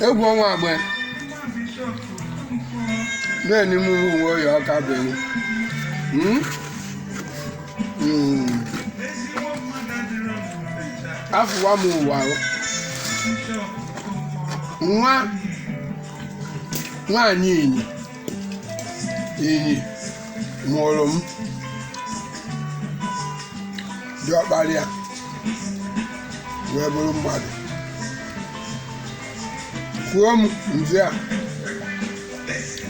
Egwu ọnwa agbe na-eni m uwe oyi ọka bụ enyi. Mm? Mm. Afụwa m ụwa o. Nwa nwaanyị inyi inyi mụrụ m diọkpara ya wee bụrụ mmadụ kwuo m nzi a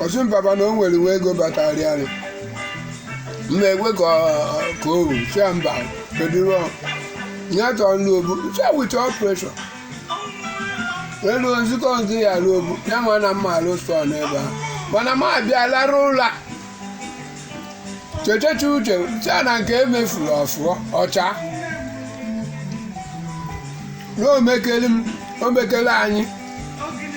ọsị m papa na o nwere nwa ego batara anyị mma ekwe ka ka o ru sịa mba, kedu ihe ọ nye tọọ nlu obu sịa with all pressure elu nzukọ nzi ya alụ obu ya nwa na mma alụ sọ n'ebe ahụ mana m abịa lara ụlọ chechecha uche sịa na nke emefuru ọfụọ ọcha na omekele m omekele anyị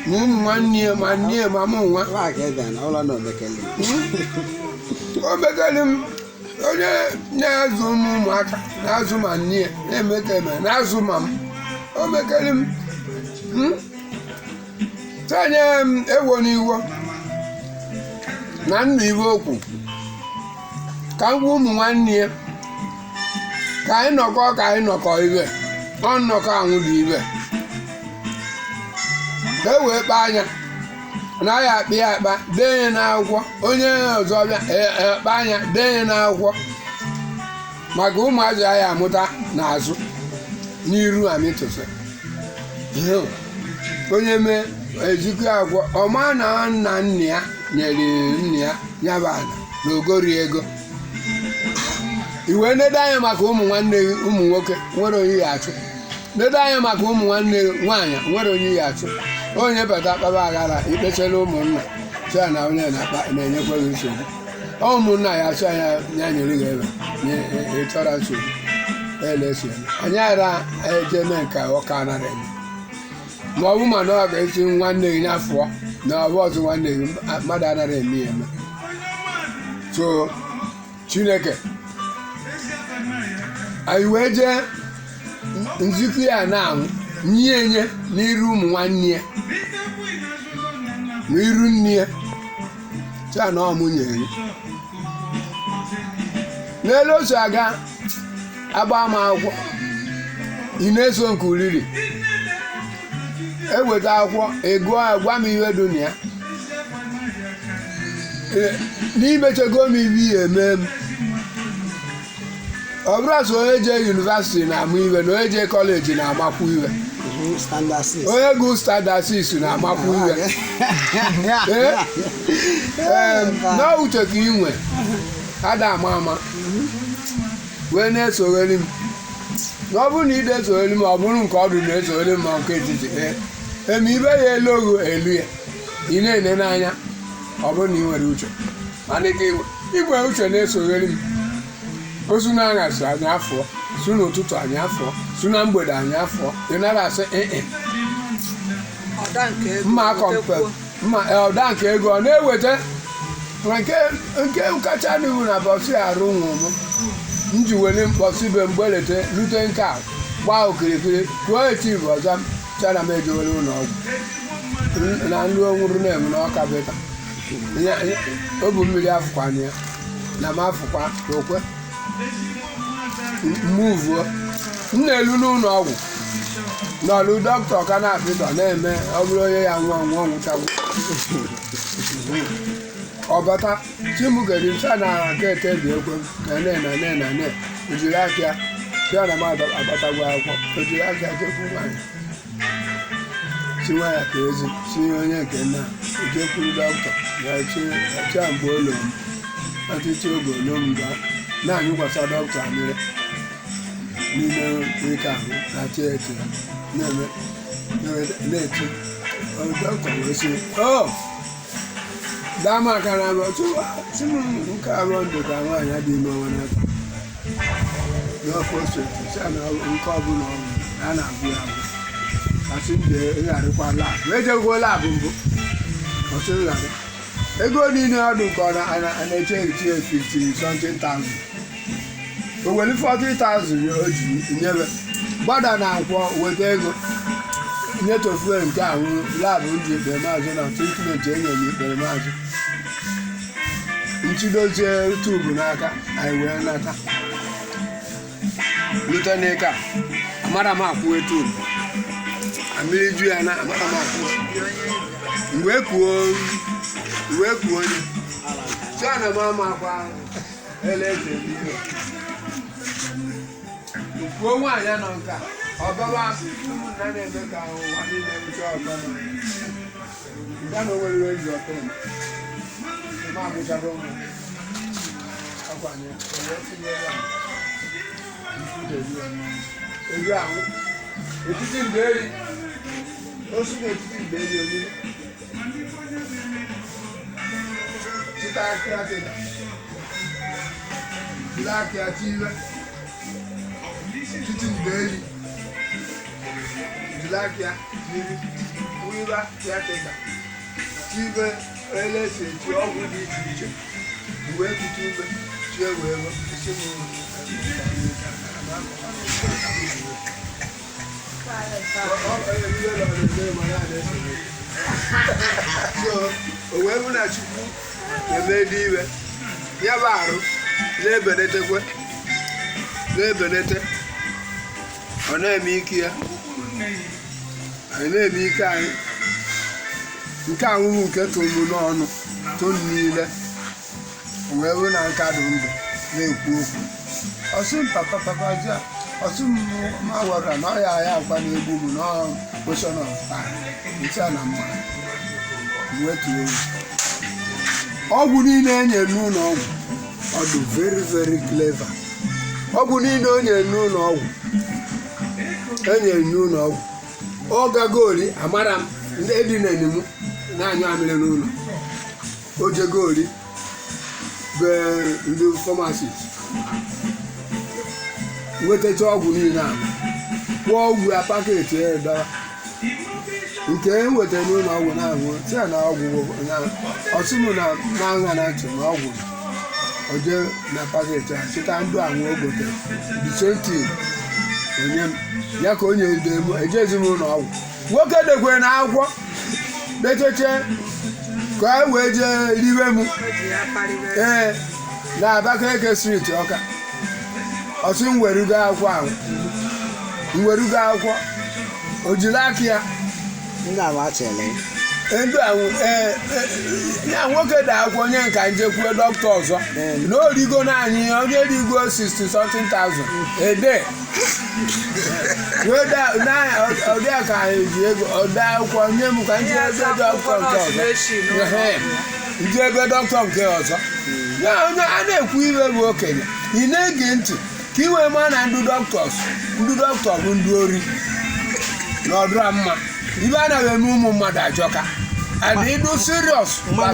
ma ụmụ nwanne ya ma nne ya ma mụ nwa. Nwaanyị ebe na ụlọ na omekele. Omekele m onye na-azụ ụmụ ụmụaka na-azụ ma nne ya na-emeka eme na-azụ ma m omekele m. Tanye m ewo n'iwo na nna iwe okwu ka m gwa ụmụ nwanne ya ka anyị nọkọ ka anyị nọkọ ibe ọ nnọkọ anwụ dị ibe ka e wee kpaa anya na ya akpa ya akpa dee ya n'akwụkwọ onye ọzọ bịa akpa anya dee ya n'akwụkwọ maka ụmụazị anyị amụta n'azụ n'iru amịtụsị onye mee ejikọ agwọ ọma na nna nna ya nyere nna ya nyaba ala na ogori ego iwe nedo anya maka ụmụ nwanne gị ụmụ nwoke nwere onye ya achụ nedo anya maka ụmụ nwanne gị nwaanyị nwere onye ya achụ onye bata kpaba aghara ikpechara ụmụnna sị ya na onye na-akpa na-enyekwa gị nsogbu ọ ụmụnna ya sị ya ya nyere gị ebe nye ịchọrọ nsogbu elesi anyị ara eje mee nke ọka anara eme ma ọ bụ ma na ọ ga-esi nwanne gị nyafụọ na ọ bụ ọzọ nwanne gị mmadụ anaghị eme ya eme so Chineke anyị wee jee nzukọ ya na-anwụ nye enye n'iru ụmụ nwanne ya ma iru nne ya taa na ọ mụ nyere ya n'elu otu aga agba m akwụkwọ ị na-eso nke uriri eweta akwụkwọ ị gụọ ya gwa m ihe dị na ya. Ee, n'imechego m ibe ihe eme m ọ bụrụ sọ onye jee university na-amụ iwe na onye jee college na-amakwu iwe. Standard six. Onye gụ standard 6 na-amakwu iwe. Ee, na uche ka ị nwe ada ama ama wee na-esogheri m na ọ bụrụ na ị na-esogheri m ọ bụrụ nke ọdụ na-esogheri m ma nke etiti ee eme ibe ya elu ogo elu ya ị na-ene n'anya ọ bụrụ na ị nwere uche mana ka igwe uche na-esogheri m osu na aṅasị anyị afọ su n'ụtụtụ anyị afọ su na mgbede anyị afọ ị nara asị ee. Ọda nke ego Mma kọmpe mma ọda nke ego ọ na-eweta ma nke nke kacha n'ihu na bọsị arụ nwụ m m ji were mkpọsị be mgbelete rute nke a gbaa okirikiri kwuo echi bụ ọzọ m chara m ejewere ụlọ ọgwụ na nru onwuru na-eme na ọka beta o bu mmiri afụkwa na ya na m afụkwa na okwe mmuvuo m na-elu n'ụlọ ọgwụ n'ọlụ dọkịta ka na-apịtọ na-eme ọ bụrụ onye ya nwụọ nwụọ nwụchagbu ọbata chimugeri nsa na nke etebi ekwe m na ne na ne na ne ojiri aka ya sịa na m abatagwo akwụkwọ ojiri aka ya jekwu nwaanyị si nwa ya ka ezi si onye nke nna ojekwuru dọkịta ya chia mgbe ụlọ m ọtụtụ oge ole m gaa na-anyụkwasa dọkịta mmiri n'ime ike ahụ na tieti ya na-eme na-eti dọkịta wee sị o daa aka na abụọ tụ m nke abụọ ndụ ka nwaanyị dị ime ọnwa n'aka n'ọfọ steeti sị na nke ọbụla ọ bụ a na-agwụ ya agwụ asị m jee gharịkwa labụ ejegwo labụ mbụ ọsị ngharị ego niile ọdụ nke ọ na-eche eche 50 something thousand o were 40,000 o ji nyebe gbada na nkwọ weta ego. Nyetofue nke ahụ labụ ndị ikpere maazị na treatment enye m ikpere maazị nchidozie tubu n'aka. Anyị wee nata lute n'ike a, amara m akwụwe tubu mmiri ju ya na amara m akwụwe. Mgbe kuo onye si ana m ama akwa ele eze ihe kwuo nwaanyị nọ nke a ọbaba ụmụnna na-eme ka ụwa niile nwụcha ọtọ na nke na o nwere iwe ji ọtọ eme ma amụchago nwa akwanye wee tinye ebe a eru ahụ etiti mgbe eri osu n'etiti mgbe eri olile chita akịrịta jiri aka ya tiwe titi mgbe eri jiri aka ya tiri wiba tịatịka tibe ele esi eti ọgwụ dị iche iche wee kute ume tie wee isi m. So o wee bụ na Chukwu emedi iwe ya bụ arụ na-ebeletekwe na-ebelete, ọ na-eme ike ya, anyị na-eme ike anyị. Nke ahụhụ nke tolu n'ọnụ tolu niile wee bụ na nka dị ndụ na-ekwu okwu. Ọsị m papa, papa ji ọsị m ma gwara na ọ ya ya akwa na-egbu m na ocean of time nche na mma wetuo ọgwụ niile e nyere n'ụlọ ọgwụ. Ọ dị very very clever. Ọgwụ niile o nyere n'ụlọ ọgwụ, e nyere n'ụlọ ọgwụ, ọ gagori amara m ndị edineni m na-anyụ amịrị n'ụlọ. O jegori be ndị pharmacist nwetacha ọgwụ niile ahụ, kwụọ ụgwọ ya, packet ya dọwa. Nke e nwetara n'ụlọ ọgwụ na-aṅụ tia na ọgwụ ọsị m na na-aṅa na ntị na ọgwụ oje na packet a chịta ndụ ahụ o gotere, the same thing onye m ya ka onye ede m ejezi m ụlọ ọgwụ. Nwoke dekwere na akwụkwọ decheche ka e wee jee riwe m. Eji ya kparịrị. Ee, na Abakaliki Street, Ọka. Ọsị m werugo akwụkwọ ahụ, m werugo akwụkwọ o jiri aka ya. Ndị ahụ achele. Ndụ ahụ, ee, ya nwoke dị akwụkwọ onye nka njekwuo dọkịta ọzọ na origo naanị onye rigo 60 something thousand a day wee ọdị ka anyị ji ego ọdị akwụkwọ nye m ka nje ebe dọkịta nke ọzọ. Ehe, nje ebe dọkịta nke ọzọ ya onye a na-ekwu iwe bụ okenye, ị na-ege ntị ka ị wee maa na ndị doctors, ndị dọkịta bụ ndị ori na ọdụra mma. Ibe anaghị eme ụmụ mmadụ ajọka and ịdụ serious.